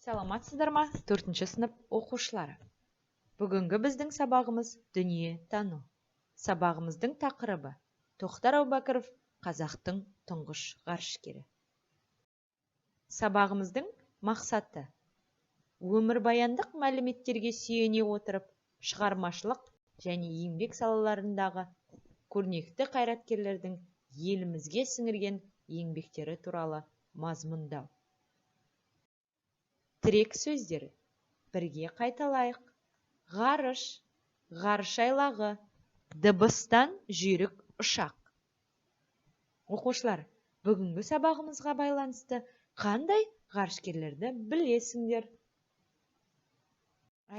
Саламатсыздар ма, төртінші сынып оқушылары! Бүгінгі біздің сабағымыз дүниетану. Сабағымыздың тақырыбы Тоқтар Әубәкіров, қазақтың тұңғыш ғарышкері. Сабағымыздың мақсаты: өмірбаяндық мәліметтерге сүйене отырып, шығармашылық және еңбек салаларындағы көрнекті қайраткерлердің елімізге сіңірген еңбектері туралы мазмұндау. Тірек сөздер бірге қайталайық: ғарыш, ғарыш айлағы, дыбыстан жүйрік ұшақ. Оқушылар, бүгінгі сабағымызға байланысты қандай ғарышкерлерді білесіңдер?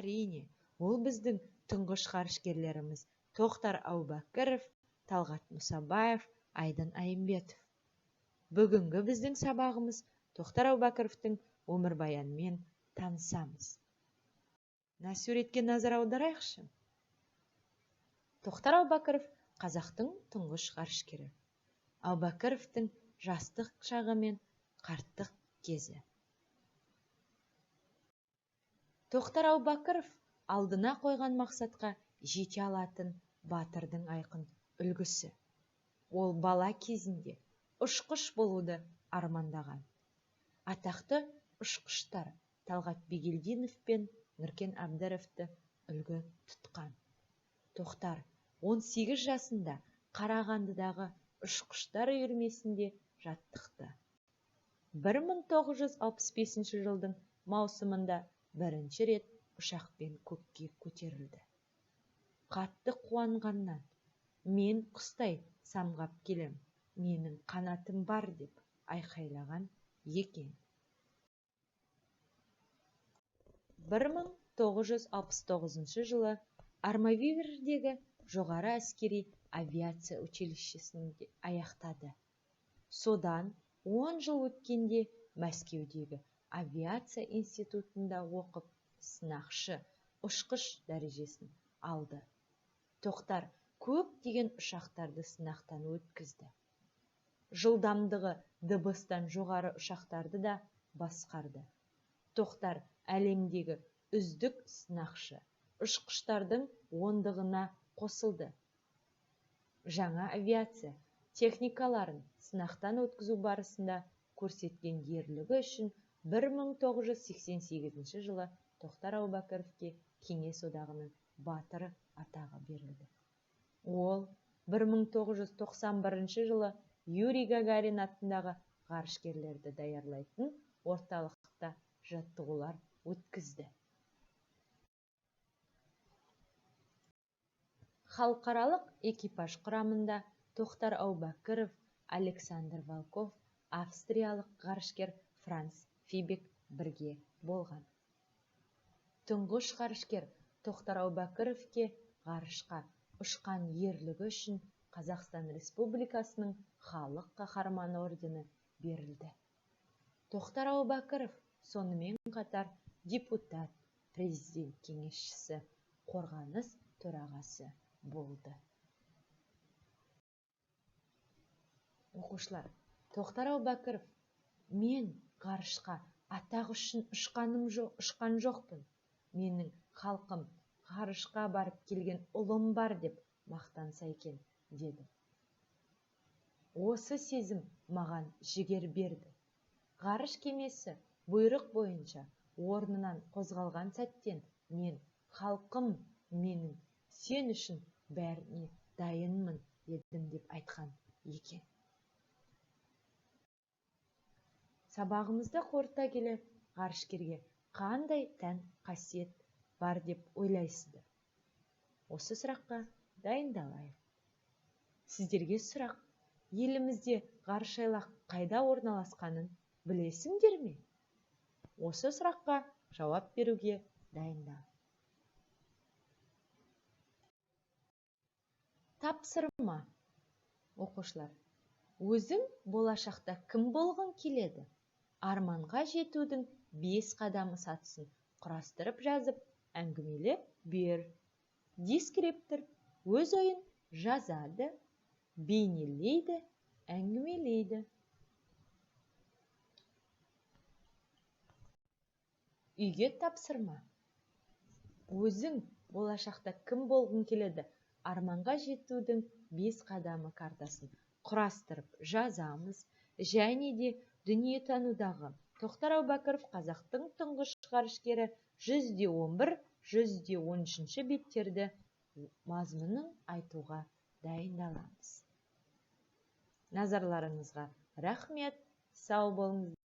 Әрине, ол біздің тұңғыш ғарышкерлеріміз Тоқтар Әубәкіров, Талғат Мұсабаев, Айдын Айымбетов. Бүгінгі біздің сабағымыз Тоқтар Әубәкіровтің өмірбаянымен танысамыз. Мына суретке назар аударайықшы. Тоқтар Әубәкіров — қазақтың тұңғыш ғарышкері. Әубәкіровтің жастық шағы мен қарттық кезі. Тоқтар Әубәкіров алдына қойған мақсатқа жете алатын батырдың айқын үлгісі. Ол бала кезінде ұшқыш болуды армандаған. Атақты ұшқыштар Талғат Бигелдинов пен Нұркен Әбдіровті үлгі тұтқан. Тоқтар 18 жасында Қарағандыдағы ұшқыштар үйірмесінде жаттықты. 1965 жылдың маусымында бірінші рет ұшақпен көкке көтерілді. Қатты қуанғаннан «Мен құстай самғап келем, менің қанатым бар» деп айқайлаған екен. 1969 жылы Армавирдегі жоғары әскери авиация училищесін аяқтады. Содан 10 жыл өткенде Мәскеудегі авиация институтында оқып, сынақшы ұшқыш дәрежесін алды. Тоқтар көптеген ұшақтарды сынақтан өткізді. Жылдамдығы дыбыстан жоғары ұшақтарды да басқарды. Тоқтар әлемдегі үздік сынақшы ұшқыштардың ондығына қосылды. Жаңа авиация техникаларын сынақтан өткізу барысында көрсеткен ерлігі үшін 1988 жылы Тоқтар Әубәкіровке Кеңес Одағының Батыры атағы берілді. Ол 1991 жылы Юрий Гагарин атындағы ғарышкерлерді даярлайтын орталықта жаттығулар өткізді. Халықаралық экипаж құрамында Тоқтар Әубәкіров, Александр Волков, австриялық ғарышкер Франц Фибек бірге болған. Тұңғыш ғарышкер Тоқтар Әубәкіровке ғарышқа ұшқан ерлігі үшін Қазақстан Республикасының Халық Қаһарманы ордені берілді. Тоқтар Әубәкіров сонымен қатар депутат, президент кеңесшісі, қорғаныс төрағасы болды. Оқушылар, Тоқтар Әубәкіров «Мен ғарышқа атақ үшін ұшқан жоқпын. Менің халқым ғарышқа барып келген ұлым бар деп мақтанса екен» деді. Осы сезім маған жігер берді. Ғарыш кемесі бұйрық бойынша орнынан қозғалған сәттен мен «Халқым менің, сен үшін бәріне дайынмын» дедім деп айтқан екен. Сабағымызды қорыта келе, ғарышкерге қандай тән қасиет бар деп ойлайсыздар? Осы сұраққа дайындалайық. Сіздерге сұрақ: елімізде ғарыш айлақ қайда орналасқанын білесіңдер ме? Осы сұраққа жауап беруге дайындал. Тапсырма. Оқушылар, өзің болашақта кім болғың келеді? Арманға жетудің 5 қадамы сатысын құрастырып жазып, әңгімелеп бер. Дескриптор өз ойын жазады, бейнелейді, әңгімелейді. Үйге тапсырма: өзің болашақта кім болғың келеді? Арманға жетудің бес қадамы картасын құрастырып жазамыз. Және де дүниетанудағы Тоқтар Әубәкіров, қазақтың тұңғыш ғарышкері, 111, 113-ші беттерді мазмұнын айтуға дайындаламыз. Назарларыңызға рахмет, сау болыңыздар!